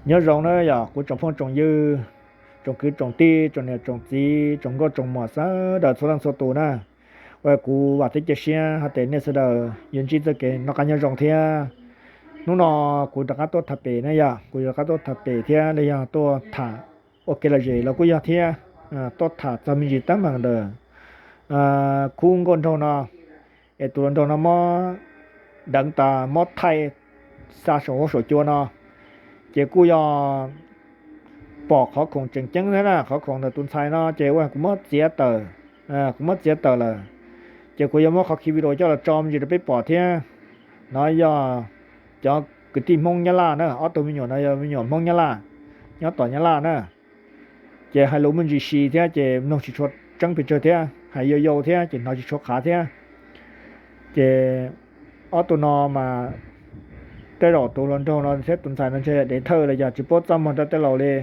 Nyob zoo na yog kuv tsoom phooj tsoom ywg, tsoom kwv tsoom tij, tsoom niam tsoom txiv, tsoom nkauj tsoom muam sawv daws txhua leej txhua tus na. Ua kuv vam thiab cia siab hais tias nej sawv daws yuav ntsib txoj kev noj qab nyob zoo thiab. Hnub no kuv rov qab tuaj tham pem na yog, kuv rov qab tuaj tham pem thiab los yog tuaj tham ua kev lom zem los kuj yog thiab, tuaj tham txog me ntsis teeb meem ntawm khub nkauj nraug no, es tus hluas nraug no mob deev tas mob thaij xa saum huab saum cua no, ces kuj yog pom qhov khoom tseem ceeb thiab na, qhov khoom ntawm tus ntxhais no ces ua kuv muab txiav tawm, kuv muab txiav tawm lawm, ces kuv yuav muab qhov khi video coj los tso me ntsis rau peb pom thiab. No yog cov kwv tij Hmoob Nyab Laj na, ob tug me nyuam no yog me nyuam Hmoob Nyab Laj, nyob tom Nyab Laj na. Ces hais lus muaj ntsis si thiab ces mloog tsis tshua tseeb pes tsawg thiab, hais yau yau thiab ces hnov tsis tshua qhav thiab. Ces ob tug no mas tej zaum tus hluas nraug no thiab tus ntxhais no ntshe dev thawj los yog tsis paub txaj muag rau tej laus li,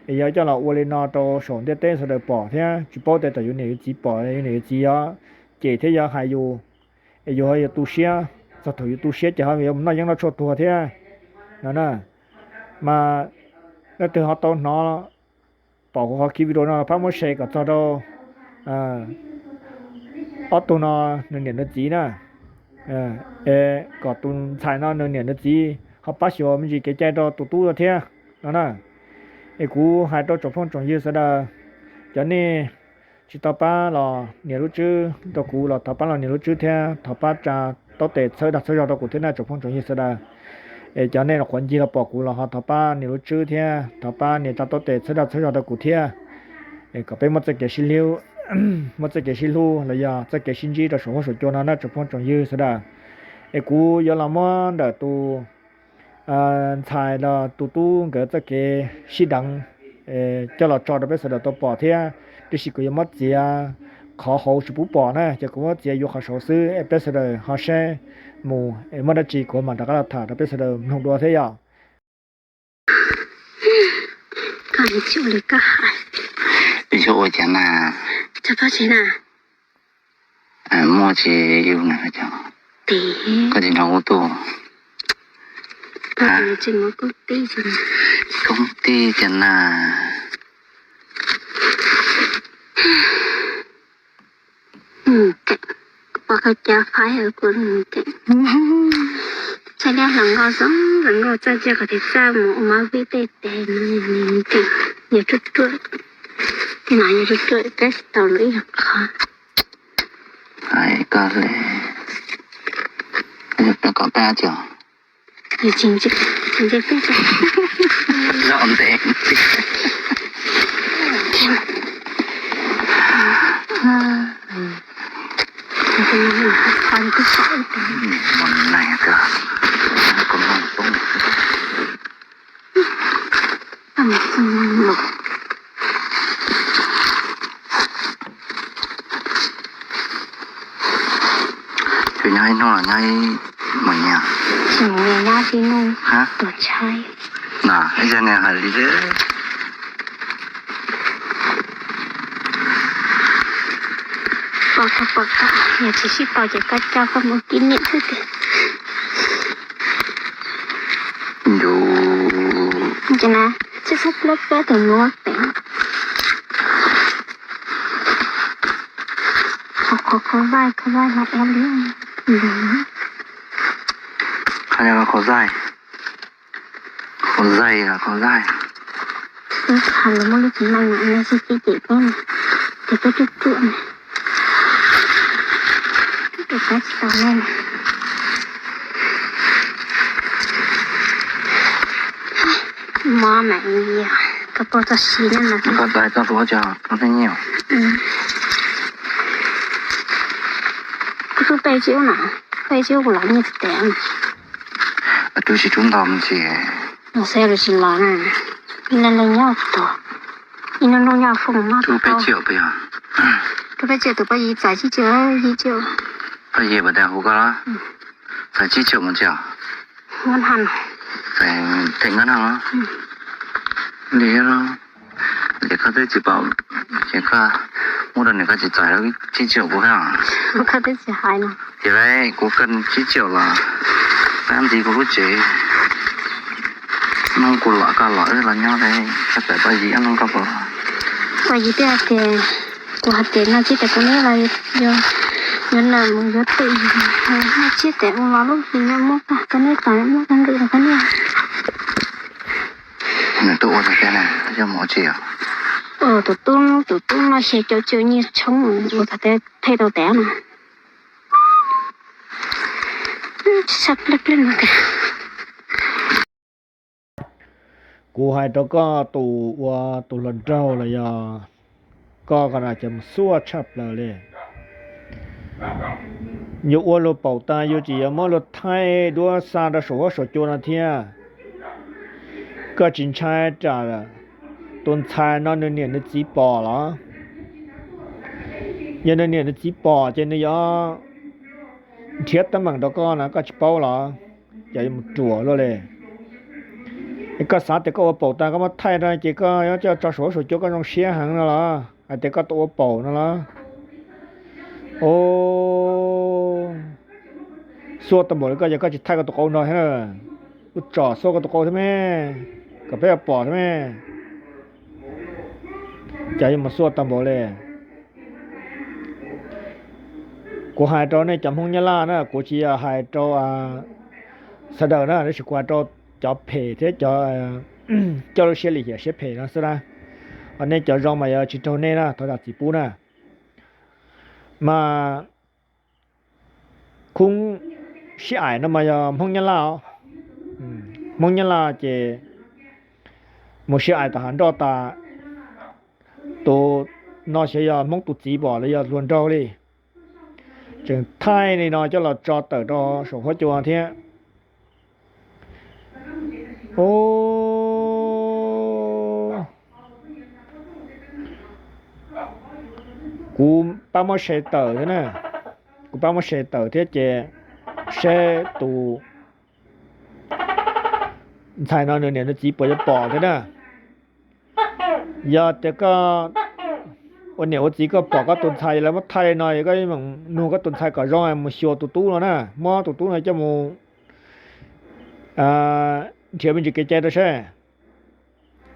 es yog coj los ua li no rau saum ntiaj teb sawv daws pom thiab tsis paub tias yus niam yus txiv pom, yus niam yus txiv yuav cem thiab yuav hais yus, es yus ho yuav tu siab, txog thaum yus tu siab ces ho yuav mus noj yeeb noj tshuaj tuag thiab no na. Mas leej twg ho tau hnov pom kuv qhov khi video no pab muab share kom txog rau ob tug no nws niam nws txiv na, kom tus ntxhais no nws niam nws txiv ho pab xyuas me ntsis kev cai rau tus tub thiab no na. Es kuv hais rau tsoom phooj tsoom ywg sawv daws, cov nej tsis tau pab los nias lub tswb rau kuv los thov pab los nias lub tswb thiab thov pab tsa taub tes txhawb dag txhawb zog rau kuv thiab na tsoom phooj tsoom ywg sawv daws. Es cov nej los qhuav ncig los pom kuv los ho thov pab nias lub tswb thiab thov pab nias tsa taub tes txhawb dag txhawb zog rau kuv thiab, kom peb muaj txoj kev sib hlub, muaj txoj kev sib hlub los yog txoj kev sib ntsib rau saum huab saum cua no na tsoom phooj tsoom ywg sawv daws. Es kuv yuav los muab ntawm tus ntxhais los tus tub nkawd txoj kev sib deev coj los tso rau peb sawv daws tau pom thiab, tiam sis kuv yuav muab txiav qhov hauv tsis pub pom na, ces kuv muab txiav yuav qhov saud xwb es peb sawv daws ho saib mus es muaj dab tsi kuv mam rov qab los tham rau peb sawv daws mloog dua thiab yom. Koj tsis ua li koj hais. Peb tsis ua cas na. Tsis pab tsev na. Muaj tsis yus na. Koj tsis nrog kuv tuaj. Koj tsis muaj koob tij. Koob tij cas na. Pom qhov cov faib kuv mus kev. Txaj liab hluas nkauj zoo, hluos nkauj txaj cia qhov tias txaj mus ua mab vij tej tes no, kev yog ruaj ruaj, mas yog ruaj ruaj peb tsis tau lawv ib yam qhov. Koj le, kom peb cia. Tsis ntse peb los ntev. Ces nyob ib hnub los nyob ib mus nyias. Tsis mus nyob tib hnub tuag tshaib. Na ib zag niag hais li. Pom koj pom koj, yog tsis sib tau ces koj coj koj mus kib niam xwb tiag. Ncu. Ces na, tsis txhob plab plab tus nuav pem. Qhov, qhov, qhov vaij, qhov vaij no eb li. Qhov no qhov vaij. Qhov vaij, qhov vaij. Wb qha los muaj lub txiv neej no nej sib txib cem peb na, ces peb ruaj ruaj na. Rau qab tsis tau nej na. Mob mas yog koj tuaj txoj si na mas. Koj tais txoj hlua tso, koj tej nyiaj. Kuv tub peb tsib ub na, peb tsib ub kuv los nyiaj tes. Rub tsis rub nto mus tsis. Los xav los tsis los na, ib leeg leeg nyob tuag, ib hnub hnub nyob foom no. Rub peb tsiaum puas yog? Rub peb tsiaum tus poj yig txais tsib tsiaum, yig tsiaum. Poj yig puas tas hu koj los? Txais tsib tsiaum mus tsis? Muab nag no. Txais theem nkaj nag los? Li los. Ces koj twb tsis paub, ces koj muab rau nws koj tsis txais tsib tsiaum kuv thiab. Koj twb tsis hais no. Ces kuv koj tsib tsiaum los pab ntxiv kuv lub tsev. Hnub kuv los koj los wb los nyob, koj tawm paj yig ob hnub koj puas los? Paj yig twb hais tias, kuv hais tias no tsis tas kuv neb los yog, yog na mus yuav twj yig, noj tsiab tes ua los lub hlis nyob muab koj, koj neb tos muab koj nkawm rau koj niam. Nws tuaj ua tag kis na, yog mus ua tsi os? Tus tub, tus tub no xyem caum caum nyiaj tshoob ua thaij tau tas no. Kuv hais rau koj tus ua tus hluas nraug los yog koj ko na ces mus xuaj tshaj plaws li. Yus ua luag paum tas yus tseem yuav muab luag thaij duab xa rau saum huab saum cua no thiab. Koj tsis ntshai tsam tus ntxhais no nws niam nws txiv pom los? Yog nws niam nws txiv pom ces nws yuav nrhiav teeb meem rau koj na, koj tsis paub los? Ces yuav mus ruam luaj li. Es koj xav tias koj ua paum tas koj muab thaij rau ces koj yuav coj tso saum huab saum cua koj zoo siab heev no los? Hais tias koj tau ua paum no los? O, xuaj tau npaum li koj ces koj tsis thaij koj tus qau nrog thiab na. Kuv tsom xuaj koj tus qau thiab me, kom peb pom thiab me. Ces yuav mus xuaj tau npaum li. Kuv hais rau nej cov Hmoob Nyab Laj na, kuv tsis yog hais rau sawv daws na, tab sis kuv hais rau cov phem thiab cov coj lub siab lim hiam siab phem no xwb na. Ho nej cov zoo mas yuav tsis raug nej na, thov zam txim pub na. Mas khub sib aim no mas yog Hmoob Nyab Laj os. Hmoob Nyab Laj ces mus sib aim tom hav nroj tas, tus no xyov yog Hmoob tus txiv pom los yog hluas nraug li, tseem thaij li no coj los tso tawm rau saum huab cua thiab. O, kuv pab muab share tawm thiab na, kuv pab muab share tawm thiab ces saib tus ntxhais no nws niam nws txiv puas yuav pom thiab na. Yog tias koj ua niam ua txiv koj pom koj tus ntxhais lawv muab thaij li no, koj yeej meem nug koj tus ntxhais kom zoo mus xyuas tus tub no na, muab tus tub no coj mus nrhiav me ntsis kev cai rau seb.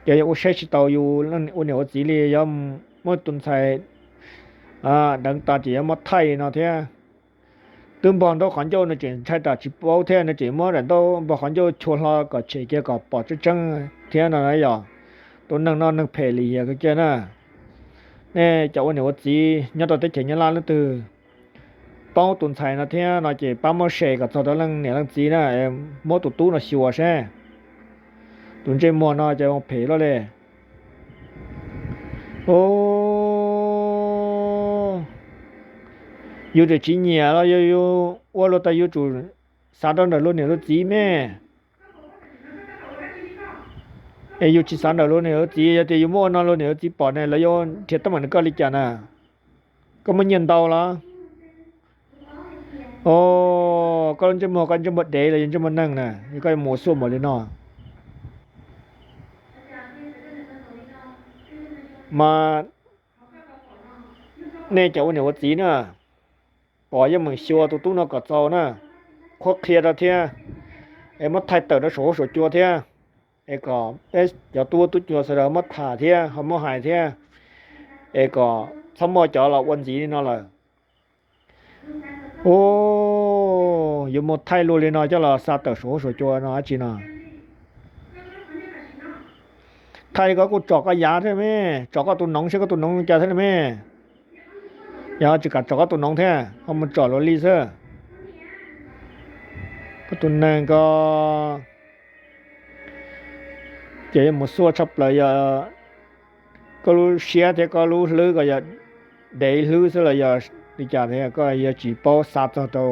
Ces yog ua saib tsis taus yus ua niam ua txiv li, yog muab tus ntxhais deev tas ces yuav muab thaij li no thiab. Twb npog ntaub qhov ncauj nws tseem ntshai tsam tsis paub thiab, nws tseem muab daim ntaub npog qhov ncauj chua hlo kom tshem kiag kom pom tseeb tseeb thiab no na. Yog tus neeg no neeg phem lim hiam kawg kiag na. Nej cov ua niam ua txiv nyob rau teb chaws Nyab Laj leej twg paub tus ntxhais no thiab no ces pab muab share kom txog rau leej niam leej txiv na, muab tus tub no xyuas seb. Tus ntsej muag no ces phem luaj li. O, yus tseem tsis nyiam los yog yus ua luag tas yus tsum xav rau ntawm luag niam luag txiv me. Es yus tsis xav ntawm luag niam luag txiv, yog tias yus muab ua no luag niam luag txiv pom ne lawv yuav nrhiav teeb meem nrog koj li cas na? Koj muaj nyiaj ntau los? O, koj lub ntsej muag, koj ntsej muag dev los yog ntsej muag neeg na, koj yuav mus ua xuaj npaum li no? Mas nej cov ua niam ua txiv na, pom yeej meem xyuas tus tub no kom txaus na, qhuab qhia rau thiab, es muab thaij tawm rau saum huab saum cua thiab, es kom peb cov tub huab tub cua sawv daws muab tham thiab ho muab hais thiab, es kom txhob muaj cov los ua ntxiv li no lawm. O, yuav mus thaij luag li no coj los xa tawm saum huab saum cua no dab tsi no? Thaij li ko kuj tsom koj yav thiab me, tsom koj tus noov seb koj tus noov cas thiab me. Yog tsis kam tsom koj tus noov thiab ho mus tsom luag li xwb. Koj tus neeg ko ces yuav mus xuaj tshaj plaws yog koj lub siab thiab koj lub hlwb ko yog dev hlwb xwb los yog li cas thiab koj yuav tsis paub xa txog rau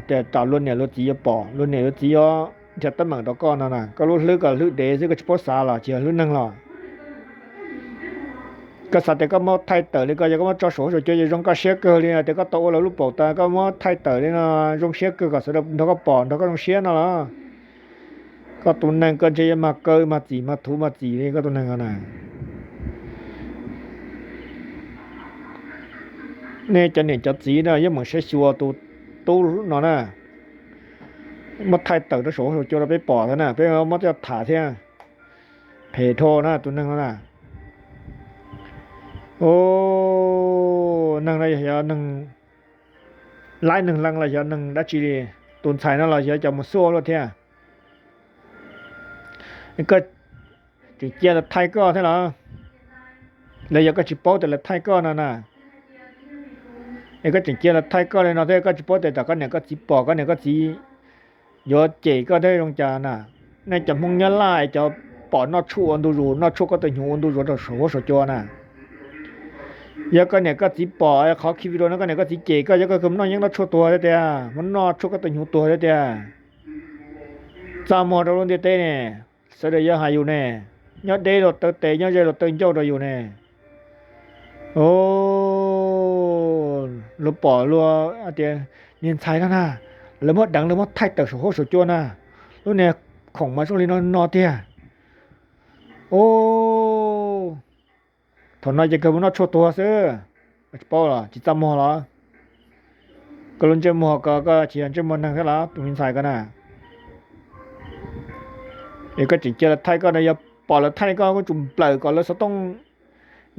tias tsam luag niam luag txiv yuav pom, luag niam luag txiv yuav nrhiav teeb meem rau koj no na. Koj lub hlwb ko hlwb dev xwb, koj tsis paub xav los tsis yog hlwb neeg los. Koj xav tias koj muab thaij tawm li ko yog koj muab tso saum huab saum cua yuav zoo koj siab kawg li, tias koj tau ua lawv lub paum tas koj muab thaij tawm li no zoo siab kawg kom sawv daws nrog koj pom nrog koj zoo siab no los? Koj tus neeg ko ntshe yuav mag kaw mag txim mag thuv mag txim li koj tus neeg ko na. Nej cov niam cov txiv na yeej meem saib xyuas tus tub no na. muab thaij tawm rau saum huab saum cua rau peb pom thiab na, peb muab coj tham thiab. Phem dhau na tus neeg no na. Ub, neeg no yog neeg laib neeg leej los yog neeg dab tsi li? Tus ntxhais no los yog cov mus xub ua luaj thiab. Koj tseem cia lawv thaij koj thiab los? Los yog koj tsis paub tias lawv thaij koj no na? Es koj tseem cia lawv thaij koj li no thiab koj tsis paub tias kom koj niam koj txiv pom, koj niam koj txiv yuav cem koj thiab zoo cas na? Nej cov Hmoob Nyab Laj es cov pom noj tshuaj ua ntu zus, noj tshuaj koj tus hnyuv ua ntu zus rau saum huab saum cua na. Yog koj niam koj txiv pom qhov ki video no koj niam koj txiv cem koj, yog koj mus noj yeeb noj tshuaj tuag thiab tiag, mus noj tshuaj koj tus hnyuv tuag thiab tiag. Txaj muag rau lub ntiaj teb ne, sawv daws yuav hais yus ne, nyob deb luag taw tes, nyob ze luag taw ncauj rau yus ne. Ub, luag pom luag tias niag ntxhais no na, lawv muab deev lawv muab thaij tawm saum huab saum cua na, lub niag khoom mas zoo li no no tiag. Ub, thaum no ces kawg mus noj tshuaj tuag xwb. Tsis paub los tsis txaj muag los? Koj lub ntsej muag ko koj tsis yog ntsej muag neeg thiab los tus me ntxhais ko na? Es koj tseem cia lawv thaij koj no, yog pom lawv thaij koj koj tsum nplawm kom lawv xov tooj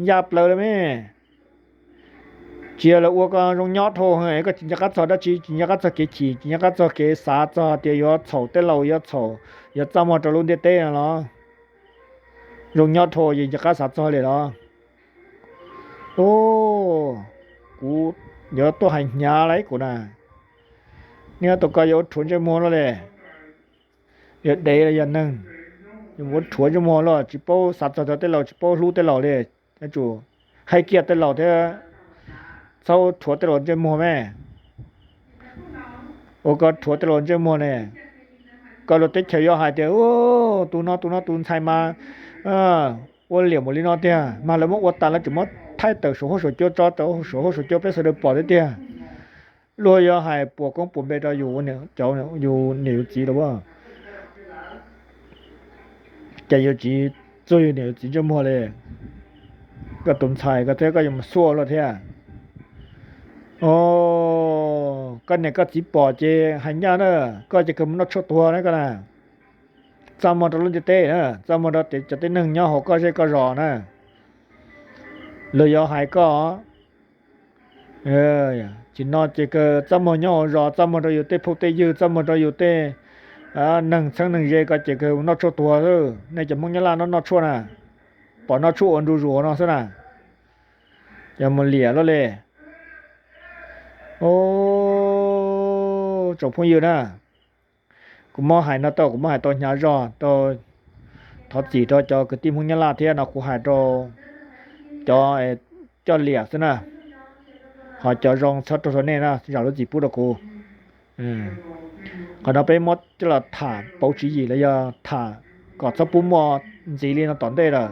ya plaws lawm me. Tsis yog lawv ua koj zoo nyob dhau, koj tsis nco qab txog dab tsi, tsis nco qab txog kev chim, tsis nco qab txog kev xav txog tias yuav txhaum tej laus, yuav txhaum, yuav txaj muag rau lub ntiaj teb no los? Zoo nyob dhau ces nco qab xav txog li los? Ub, kuv yuav tuaj hais hnyav lawm kuv na. Nej tau koj yuav ua rhuav ntsej muag luaj li. Yog dev los yog neeg, yuav ua rhuav ntsej muag luaj, tsis paub xav txog tej laus, tsis paub hlub tej laus li. Yuav tsum hais kiag tej laus thiab txhob rhuav tej laus ntsej muag me. Ua koj rhuav tej laus ntsej muag ne, koj lub teb chaws yuav hais tias tus no tus no tus ntxhais mas ua liam mus li no tiag, mas lawv muab ua tas lawv tseem muab thaij tawm saum huab saum cua, tso tawm saum huab saum cua peb sawv daws pom thiab tiag. Luag yuav hais puas koob puas npe rau yus, cov yus niam yus txiv los? Ces yus tsis txuag yus niam yus txiv ntsej muag li. Koj tus ntxhais ko thiab koj yuav mus xub ua luaj thiab. Os, koj niam koj txiv pom ces hais ncaj na, koj ces kawg mus noj tshuaj tuag na koj na. Txaj muag rau lub ntiaj teb na, txaj muag rau cov tib neeg nyob hauv koj zej koj zos na. Luag yuav hais koj, tsis no ces kawg txaj muag nyob hauv zos, txaj muag rau yus tej phooj tej ywg, txaj muag rau yus tej neeg txheeb neeg ze, koj ces kawg mus noj tshuaj tuag xwb. Nej cov Hmoob Nyab Laj noj noj tshuaj na, pom noj tshuaj ua ntu zus no xwb na. Yog mus liam luaj li. Os, tsoom phooj ywg na, kuv muab hais no tau, kuv muab hais tau hnyav zog tau, thov txim rau cov kwv tij Hmoob Nyab Laj thiab no kuv hais rau cov coj liam xwb na, ho cov zoo txhob raug rau nej na, zam lub txim pub rau kuv. Qhov no peb muab coj los tham pauv tswv yim los yog tham kom txhob pub muaj ntxiv li no tom ntej lawm.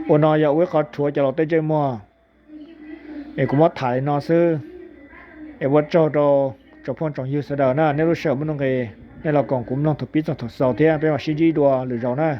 Ua no yog ua ib qho rhuav cov laus tej ntsej muag. Es kuv muab tham li no xwb. Es ua tsaug rau tsoom phooj tsoom ywg sawv daws na, nej lub sij hawm muaj nuj nqis, nej los koom kuv mloog thaum pib txog thaum xaus thiab peb mam sib ntsib dua lwm zaus na.